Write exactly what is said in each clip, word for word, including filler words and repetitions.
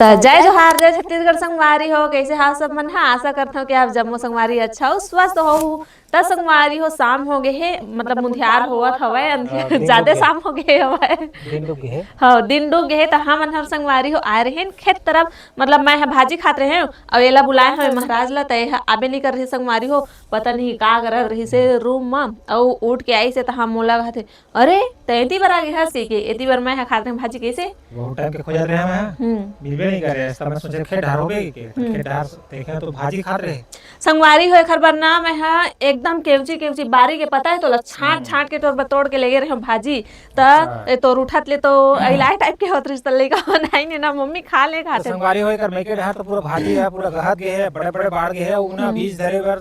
त जय जोहार, जय छत्तीसगढ़ संगवारी हो। कैसे हाव सब मन हा? आशा करथव कि आप जम्मो संगवारी अच्छा हो, स्वस्थ हो। त संगवारी हो, शाम हो गे हे, मतलब मुंधियार होवत हवय, अंधियार, हाँ, दिन जादे डूब गे। शाम हो गे हवय। दिन डूब गे हे। हाँ, दिन डूब गे हे। त हमन ह संगवारी हो आए रहेन खेत तरफ, मतलब मैं ह भाजी खात रहेंव, अउ एला बुलाए हवे महाराज ला, त एहा आबे नइ कर रही संगवारी हो, पता नहीं का करत रहिसे रूम म, अउ उठ के आइसे त हम मोला कहत हे, "अरे, त एती बर आ गे हस?" कहिके। एती बर मैं ह खात रहेंव भाजी। कैसे? बहुत टाइम के खोजत रहेंव मैं ह। हम्म। मिलबे नइ करे, त मैं सोचे खेत डहर होबे के, त हम्म। खेत डहर देखे तो भाजी खात रहे। संगवारी हो, एखर बर ना मैं ह एकदम केवची केवची बारी के, पता हे तोला, छांट हम्म। छांट के तोर बर तोड़ के लेगे रहेंव भाजी। त अच्छा। ए तोर उठत ले तो अइलाय टाइप के होत रहिस, त लइका मन आइन हे ना, "मम्मी खा ले।" त खाते संगवारी हो, एकर मइके डहर तो पूरा भाजी हे, पूरा गहत गे हे, बड़े बड़े बाढ़ गे हे, अउ ना हम्म। बीज धरे बर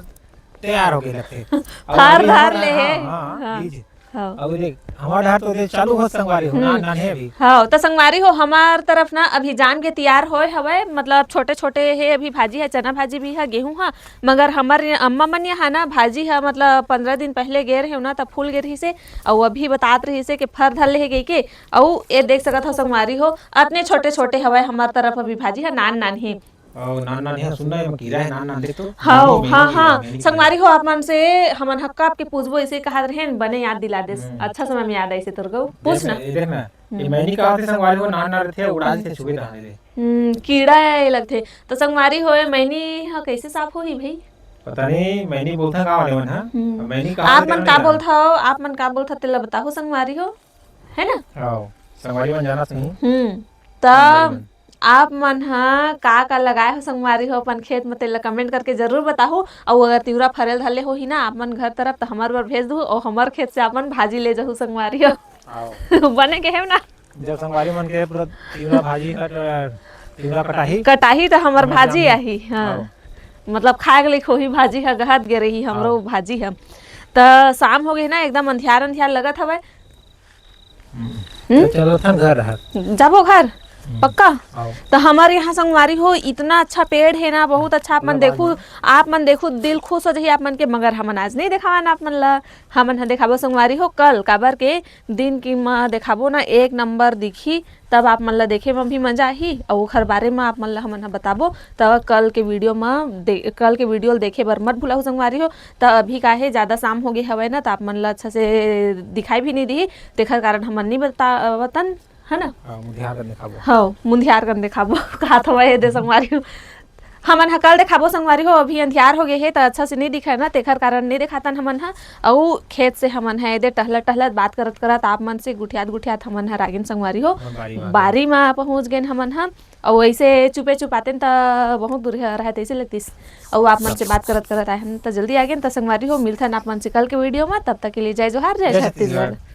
तैयार हो गे लगथे। अउ फर अभी धर हमर ले हे। हाँ, हाँ, हाँ। बीज। हाँ। अउ देख, हमर डहर तो देख चालू हो संगवारी हो, ना, हम्म। नान्हे अभी। हाँ, त संगवारी हो, हमर तरफ ना अभी जाम के तियार होए हवय, मतलब छोटे-छोटे हे अभी भाजी हे, चना भाजी भी हे, गेहूं हे, मगर हमर ये अम्मा मन यहाँ ना भाजी हे, मतलब पंद्रह दिन पहले गे रहेंव ना, त फूल गे रहिसे, अउ अभी बतात रहिसे कि फर धर ले हे कहिके। अउ ए देख सकत हो संगवारी हो, अतने छोटे-छोटे हवय हमर तरफ अभी भाजी हे, नान-नान हे। अउ नान नान हे, सुन ना, एमा कीरा हे, नान नान दे तो। हव, नानी हाँ, मेनी हाँ। कीरा, मेनी कीरा। संगवारी हो, आप मन से हमन ह कब के पूछबो, अइसे कहत रहेन, बने याद दिला देस। हम्म। अच्छा समय में याद आइसे तोर गऊ। पूछ देख ना। ना, ये देख ना, ये हम्म। मैनी का होथे संगवारी हो, नान नान रथे, उड़ा हम्म। देथे, छुबे तहां ले। हम्म, कीड़ा हे लगथे। त संगवारी हो, ये मैनी ह कइसे साफ होही भई? पता नहीं, मैनी बोलथन का वाले मन ह। हम्म। अब मैनी कहाँ आप से मन करना का है? बोलथव, आप मन का बोलथव, तेला बताहू संगवारी हो, है ना? हव, संगवारी मन जानत नहीं। हम्म, त संगवारी मन। आप मन ह का का लगाए हो संगवारी हो अपन खेत म, तेला comment करके जरूर बताहू। अउ अगर तिवरा फरेल धले होही ना आप मन घर तरफ, त हमर बर भेज दू, अउ हमर खेत से आप मन भाजी ले जहू संगवारी हो। आओ। बने के हे ना? जब संगवारी मन के पूरा तिवरा भाजी कट, तिवरा कटाही। कटाही त हमर हमर भाजी जामही। आही, हाँ। आओ। मतलब खाए के लायक होही भाजी ह, गहत गे रही हमरो आओ। भाजी ह। त शाम हो गे ना, एकदम अंधियार अंधियार लगत हवय। हम्म? त चलो थन घर रह। जाबो घर? हम्म। पक्का? आओ। त हमर यहाँ संगवारी हो, इतना अच्छा पेड़ हे ना, बहुत अच्छा। आप मन पूरा देखू, बाग में। आप मन देखू, दिल खुश हो जाही आप मन के, मगर हमन आज नहीं देखावन आप मन ला। हमन ह देखाबो संगवारी हो कल, काबर के दिन की म देखाबो ना, एक नंबर दिखही, तब आप मन ला देखे म भी मजा आही, अउ ओखर बारे म आप मन ला हमन ह बताबो। त कल के video म दे-, कल के video ल देखे बर मत भुलाहू संगवारी हो। त अभी का हे, ज्यादा शाम हो गे हवय ना, त आप मन ला अच्छा से दिखाई भी नहीं दिही, तेखर कारण हमन नहीं बतावतन, है ना? हाँ, मुंधियार कन देखाबो। हाँ, मुंधियार कन देखाबो। कहात हवय, ए दे संगवारी हो। हमन ह कल देखाबो संगवारी हो, अभी अंधियार हो गे हे, त अच्छा से नहीं दिखय ना, तेखर कारण नहीं देखातन हमन ह। अउ खेत से हमन ह ए दे टहलत टहलत, बात करत करत, आप मन से गुठियात गुठियात हमन ह रागिन संगवारी हो। हाँ, बारी म आ बारी गए। म पहुंच गेन हमन ह। अउ ऐसे चुपे चुपातेन त बहुत दूर रहय, तैसे लगतिस। अउ आप मन से बात करत करत आए हन, त जल्दी आ गेन। त संगवारी हो, मिलथन आप मन से कल के video म। तब तक के लिए जय जोहार, जय जय छत्तीसगढ़। छत्तीसगढ़।